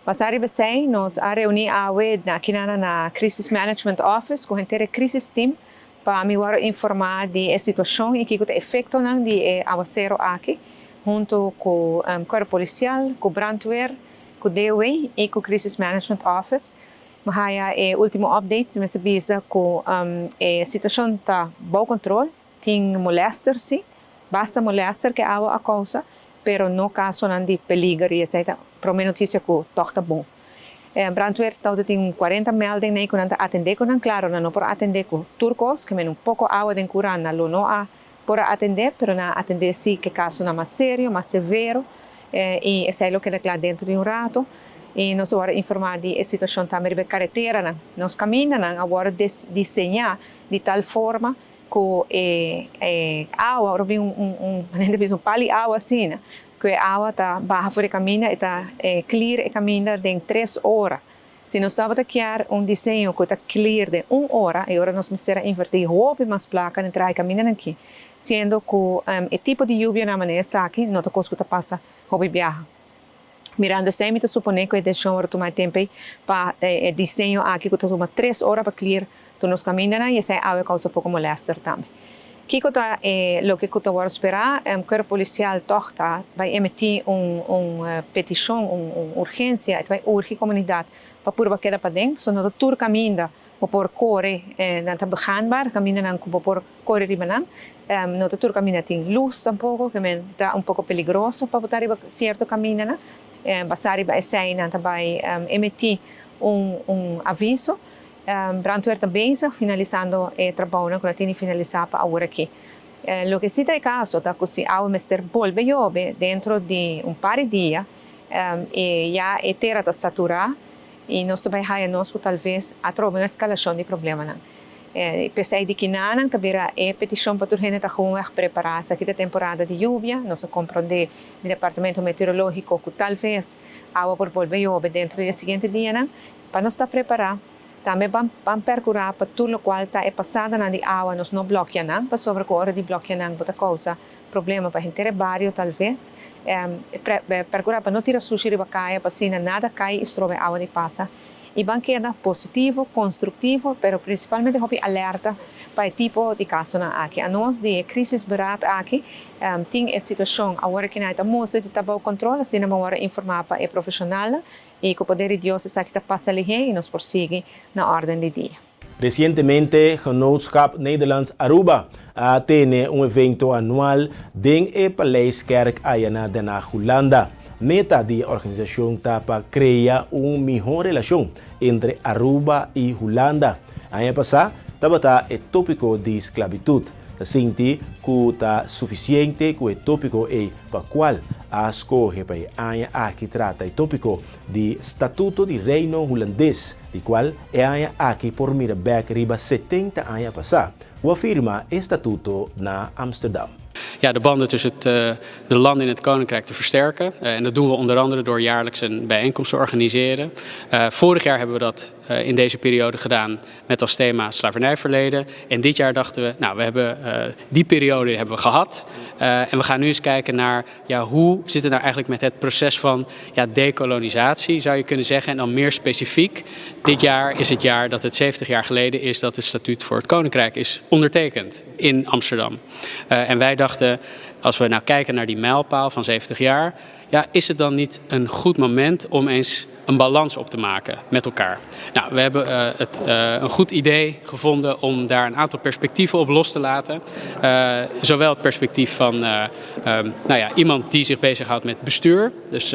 Basá riba esei nos a reuni awe na akinana na Crisis Management Office ku henter e Crisis Team pa mi wòrdu informá di e situashon i kiko ta efektonan di e awasero aki. hunto ku Kuerpo Polisial, ku Brandweer, ku DOW i ku Crisis Management Office. Mi haya e ultimo update, mi mester bisa ku e situashon ta bou kontrol, tin molester si, basta molester ku e awa a kousa, pero no kasonan di peliger i esei ta prome notisia ku tòg ta bon. Brandweer ta tin un kuarenta melding nei ku nan ta atendé ku nan, klaro nan no por atendé ku tur kos, ke men un poko awa den kura nan lo no a por a atendé, pero nan a atendé si ku e kasonan mas serio, mas severo i esei lo keda kla dentro di un rato. I nos a wòrdu informá di e situashon tambe riba e kareteranan. Nos kamindanan a wòrdu diseñá di tal forma ku e awa, ora bin un un manera di bisa un pal di awa asina, ku e awa ta baha for di e kaminda, e ta clear e kaminda den tres ora. Si nos tabata kier un diseño ku ta clear den un ora, e ora nos mester a invertí hopi mas plaka den traha e kamindanan aki, siendo ku e tipo di yubianan manera esaki no ta kos ku ta pasa hopi biaha. Mirando esei mi ta suponé ku e desishon wòrdu tumá e tempu ei pa e diseño aki ku ta tuma tres ora pa clear tur nos kamindanan i esei awe kousa poko molèster tambe. Kiko ta e loke ku ta wòrdu sperá? Kuerpo Polisial tòg ta bai emití un un petishon, un un urgensia, e ta bai urgi komunidat pa purba keda paden, pasobra no ta tur kaminda bo por kore, nan ta begaanbaar, kamindanan ku bo por kore riba nan. No ta tur kaminda tin lus tampoko, ke men ta un poko peligroso pa bo ta riba sierto kamindanan. Basá riba esei nan ta bai emití un un aviso. Brandweer ta bezig finalisando e trabounan ku nan tin di finalisá pa awor aki. Loke si ta e kaso ta ku si awa mester bolbe yobe dentro di un par di dia e ya e tera ta saturá i nos ta bai haya nos ku talves atrobe un eskalashon di problemanan. P'esei di kinanan ta bira e petishon pa tur hende ta gewoonweg prepará. Esaki ta temporada di yubia, nos a komprondé di Departamento Meteorológiko ku talves awa por bolbe yobe dentro di e siguiente dianan. Pa nos ta prepará, tambe ban ban perkurá pa tur lokual ta e pasadanan di awa nos no blòkia nan, pasobra ku ora di blòkia nan bo ta kousa problema pa henter e bario talves. Perkurá pa no tira sushi riba kaya pa asina nada kai i stroba e awa di pasa. I ban keda positivo, konstruktivo, pero prinsipalmente hopi alerta pa e tipo di kasonan aki. Anos di e krisisberaad aki tin e situashon awor aki nan ta mustra di ta bou kontrol, asina bo wòrdu informá pa e profeshonalnan i ku poder di Dios esaki ta pasa lihé i nos por sigui na órden di dia. Resientemente Genootschap Nederlands Aruba a tene un evento anual den e Paleiskerk aya na Den Haag, Hulanda. Meta di e organisashon ta pa krea un mihó relashon entre Aruba i Hulanda. Aña pasá tabata e tópiko di sklabitut. Ta sinti ku ta sufisiente ku e tópiko ei pa kual a skohe pa e aña aki trata e tópiko di Statuto di Reino Hulandes, di kual e aña aki por mira bèk riba setenta aña pasá, ku a firma e statuto na Amsterdam. Ja, de banden tussen het, de landen in het Koninkrijk te versterken. En dat doen we onder andere door jaarlijks een bijeenkomst te organiseren. Vorig jaar hebben we dat in deze periode gedaan met als thema slavernijverleden. En dit jaar dachten we, nou, we hebben, die periode hebben we gehad. En we gaan nu eens kijken naar, ja, hoe zit het nou eigenlijk met het proces van ja, dekolonisatie, zou je kunnen zeggen. En dan meer specifiek, dit jaar is het jaar dat het 70 jaar geleden is dat het statuut voor het Koninkrijk is ondertekend in Amsterdam. En wij dachten, als we nou kijken naar die mijlpaal van 70 jaar, ja, is het dan niet een goed moment om eens een balans op te maken met elkaar? Nou, we hebben uh, het, uh, een goed idee gevonden om daar een aantal perspectieven op los te laten. Uh, zowel het perspectief van um, nou ja, iemand die zich bezighoudt met bestuur, dus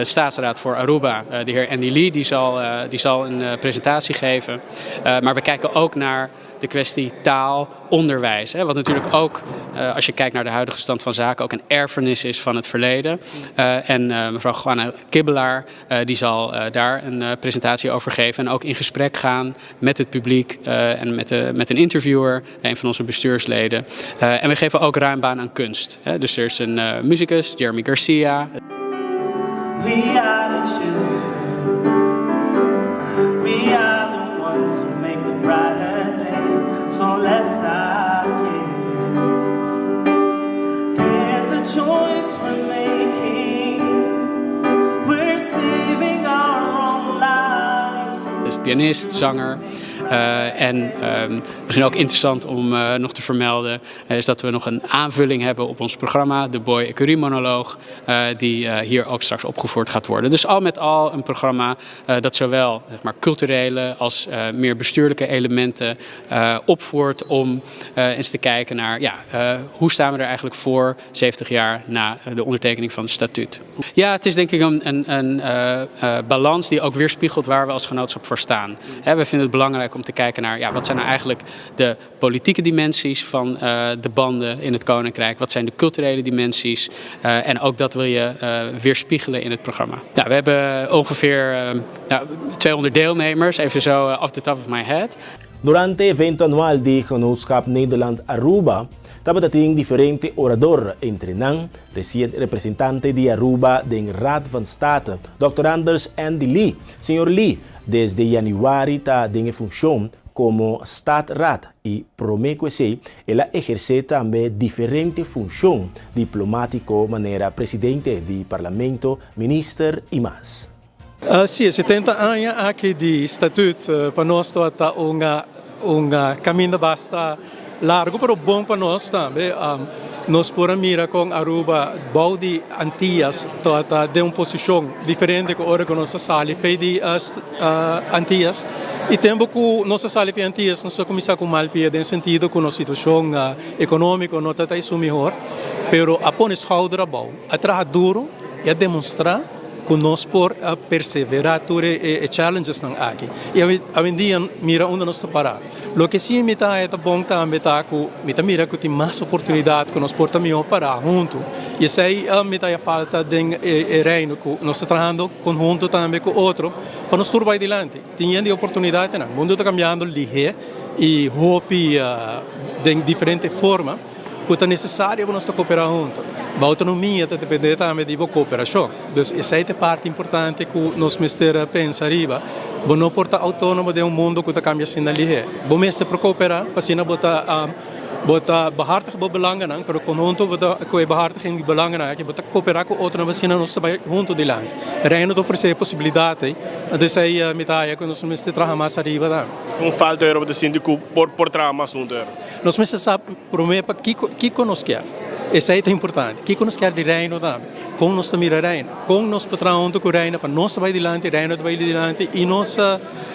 staatsraad voor Aruba, de heer Andy Lee, die zal, die zal een presentatie geven. maar we kijken ook naar de kwestie taal, onderwijs. Hè, wat natuurlijk ook, uh, als je kijkt naar de huidige stand van zaken, ook een erfenis is van het verleden. Uh, en uh, mevrouw Juana Kibbelaar, die zal daar een presentatie over geven. En ook in gesprek gaan met het publiek en met, de, met een interviewer, een van onze bestuursleden. en we geven ook ruim baan aan kunst. Hè. Dus er is een muzikus, Jeremy Garcia. We are the children. We are the ones who make the brighter day. So let's start giving. There's a choice we're making. We're saving our own lives. Dus pianist, zanger. En misschien ook interessant om nog te vermelden is dat we nog een aanvulling hebben op ons programma, de Boy Ecurie monoloog, die hier ook straks opgevoerd gaat worden. Dus al met al een programma dat zowel zeg maar, culturele als meer bestuurlijke elementen opvoert om eens te kijken naar ja, hoe staan we er eigenlijk voor 70 jaar na de ondertekening van het statuut. Ja, het is denk ik een, een, een balans die ook weerspiegelt waar we als genootschap voor staan. we vinden het belangrijk om te kijken naar ja, wat zijn nou eigenlijk de politieke dimensies van de banden in het Koninkrijk, wat zijn de culturele dimensies en ook dat wil je weerspiegelen in het programma. Ja, we hebben ongeveer nou, 200 deelnemers, even zo off the top of my head. Durante evento anual di Genootschap Nederland Aruba, tabatin diferente orador, entre nan, reciente representante di Aruba den Raad van State, Dr. Anders Andy Lee. Señor Lee, desde januari ta den funcion como Staatsraad y prome cu esey, el a eherce tambe diferente funcion diplomatico manera presidente di Parlamento, minister y mas. Si, 70 aña aki di statuut pa nos ta un un caminda basta largo, pero bon pa nos tambe. Nos por mira con Aruba, bou di Antillas, ta den un posicion diferente cu ora cu nos a sali for di Antillas. Y tempo cu nos a sali di Antillas, nos a cuminsa cu mal pia, den sentido cu nos situacion economico no ta e mihor, pero a pone schouder abou, a traha duro y a demostra cu nos por persevera tur e challenges nan aki. Y awendia mira unda nos ta para. Loke si mi ta ta bon tambe ta cu mi ta mira cu tin mas oportunidad cu nos por tambe para hunto. Y esey mi ta falta den e reino cu nos ta trahando conhunto tambe cu otro pa nos tur bay dilanti. Tin di oportunidad nan. Mundo ta cambiando lihe y hopi den diferente forma cu ta necesario pa nos coopera hunto. E autonomia ta depende tambe di cooperacion. Anto, esey ta e parti importante cu nos mester pensa ariba. Bo no por ta autonomo den un mundo cu ta cambia asina lihe. Bo mester por coopera, pa asina bo ta bo ta behartig bo belangen, pero conhunto bo ta cu behartiging di belangen aki bo ta coopera cu otro, asina nos bay hunto dilanti. Reino ta ofrece posibilidad, anto esey mi ta cu nos mester traha mas ariba tambe. Un falta era di sinti cu por por traha mas hunto era. Nos mester sa prome pa kico kico nos kier. Esey ta importante. Kico nos kier di reino tambe. Con nos ta mira reino. Con nos por traha hunto cu reino pa nos bay dilanti, reino bay dilanti y nos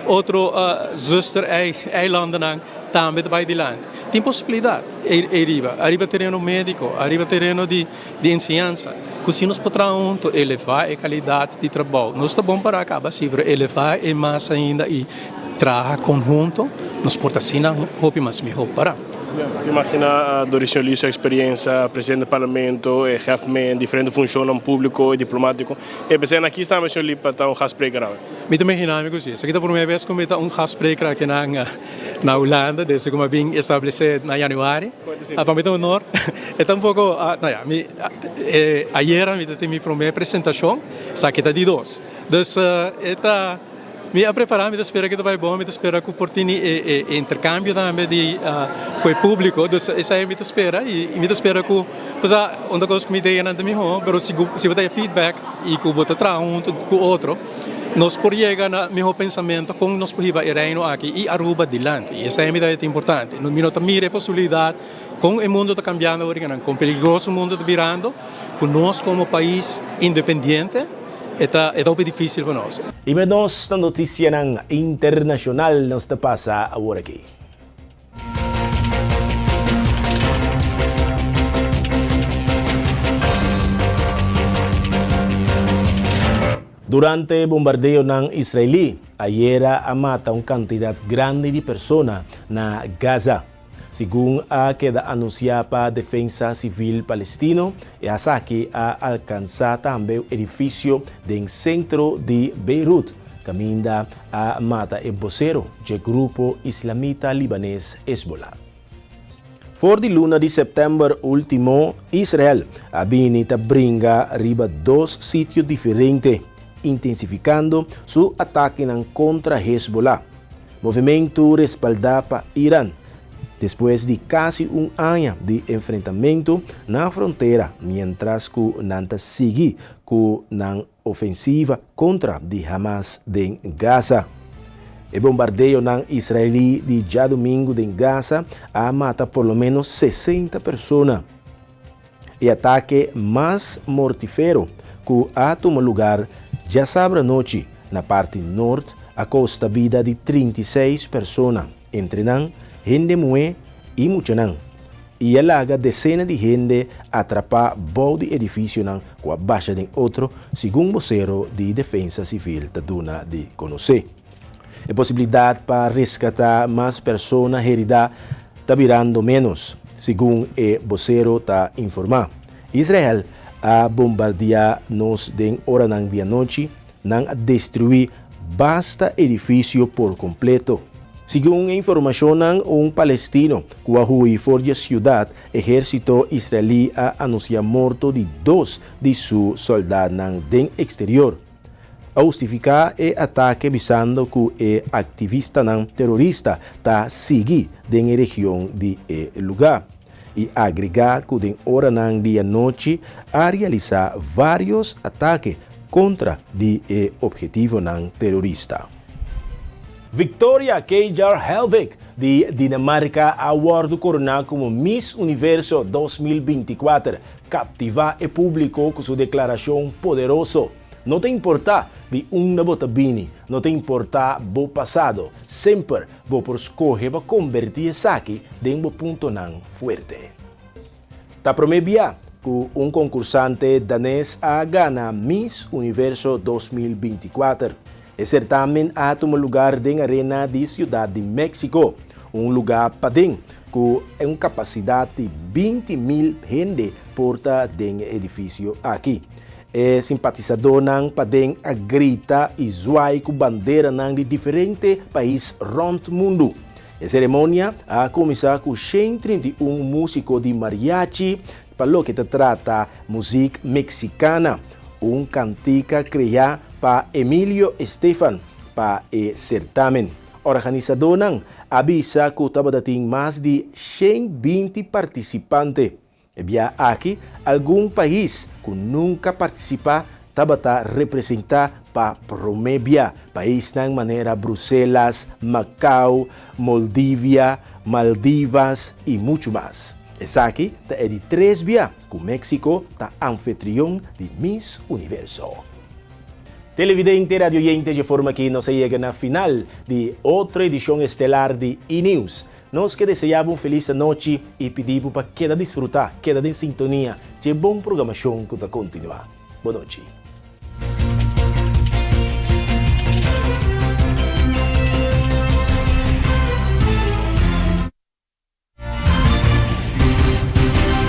otro zuster eilanden tambe bay dilanti. Tin posibilidad ariba, ariba tereno medico, ariba tereno di, di enseñansa. Cu si nos por traha hunto, eleva e calidad di trabou. Nos ta bon pa caba asina, pero eleva e mas ainda y traha conhunto, nos por asina hopi mas miho para. Imagina Doris Lee su experiencia, presidente di parlamento, hefe diferente funcion publico y diplomatico. Y pensando aki ta señor Lee pa un gastspreker. Mi ta imagina cu si. Esaki ta prome bes cu mi ta un gastspreker aki na na Hulanda, desde cu mi a bin establece na januari. Pa mi ta un honor. Ta un poco, nou ja, mi, ayera mi tabatin mi prome presentacion, esaki ta di dos. Dus, ta mi a prepara, mi ta spera cu ta bay bon, mi ta spera cu por tin e, intercambio tambe di cu e publico, dus esey mi ta spera y mi ta spera cu, o un cos cu mi idea nan ta miho, pero si si bo tin feedback y cu bo ta traha hunto cu otro, nos por yega na miho pensamento con nos por hiba e reino aki y Aruba dilanti. Y esey mi ta importante. Mi no ta mira e posibilidad con e mundo ta cambiando awor, con peligroso e mundo ta birando, cu nos como pais independiente, ta ta hopi dificil pa nos. Y cu nos noticia internacional nos ta pasa awor aki. Durante bombardeo israelí, ayera a mata un cantidad grandi di persona na Gaza. Segun a keda anuncia pa Defensa Civil Palestino, e atake a alcansa tambe edificio den centro di Beirut, caminda a mata e vocero di grupo islamita libanes Hezbollah. For di luna di september ultimo, Israel a bini ta bringa riba dos sitio diferente, intensificando su atake contra Hezbollah. Movimento respalda pa Iran, despues di casi un aña di enfrentamento na frontera, mientras cu nan ta sigui cu nan ofensiva contra di Hamas den Gaza. E bombardeonan israelí di djadumingu den Gaza a mata por lo ménos 60 persona. E atake mas mortifero ku a tuma lugar djasabra nochi na parti nort a kosta bida di 36 persona, entre nan hende muhé i muchanan, i a laga desena di hende atrapá bou di edifisionan ku a basha den otro, segun bosero di Defensa Sivil ta duna di konosé. E posibilidat pa reskatá mas persona heridá ta birando ménos, segun e bosero ta informá. Israel a bombardiá nos den oranan di anochi, nan a destruí basta edifisio por kompleto. Segun e informashonnan, un palestino ku a hui for di e siudat, ehérsito israelí a anunsiá morto di dos di su sòldatnan den eksterior. A hustifiká e atake bisando ku e aktivistanan terorista ta sigui den e region di e lugá i agregá ku den oranan di anochi a realisá vários atake kontra di e ophetivonan terorista. Victoria Kjaer Helvig di Dinamarka a wòrdu koroná komo Miss Universo 2024 Kaptivá e públiko ku su deklarashon poderoso. No ta importá di unda bo ta bini, no ta importá bo pasado, semper bo por skohe pa kombertí esaki den bo puntonan fuerte. Ta promé bia ku un konkursante danes a gana Miss Universo 2024. E sertamen a tuma lugar den arena di Siudat di Mexico, un lugá paden ku un kapasidat di 20.000 hende por ta den e edifisio aki. E simpatisadónan paden a grita i zwai ku banderanan di diferente pais rònt mundu. E seremonia a kuminsá ku 131 músiko di mariachi pa loke ta trata muzik meksikana, un kantika kreá pa Emilio Estefan pa e sertamen. Organisadónan a bisa ku tabata tin mas di 120 partisipante. E bia aki algun pais ku nunka partisipá tabata representá pa promé bia, paisnan manera Bruselas, Macau, Moldivia, Maldivas i muchu mas. Esaki ta e di tres bia ku Mexico ta anfitrion di Miss Universo. Televidente, radioyente, dje forma aki nos a yega na final di otro edishon estelar di E-News. Nos ke deseá bo un felis anochi i pidi bo pa keda disfrutá, keda den sintonia dje bon programashon ku ta kontinuá. Bon nochi.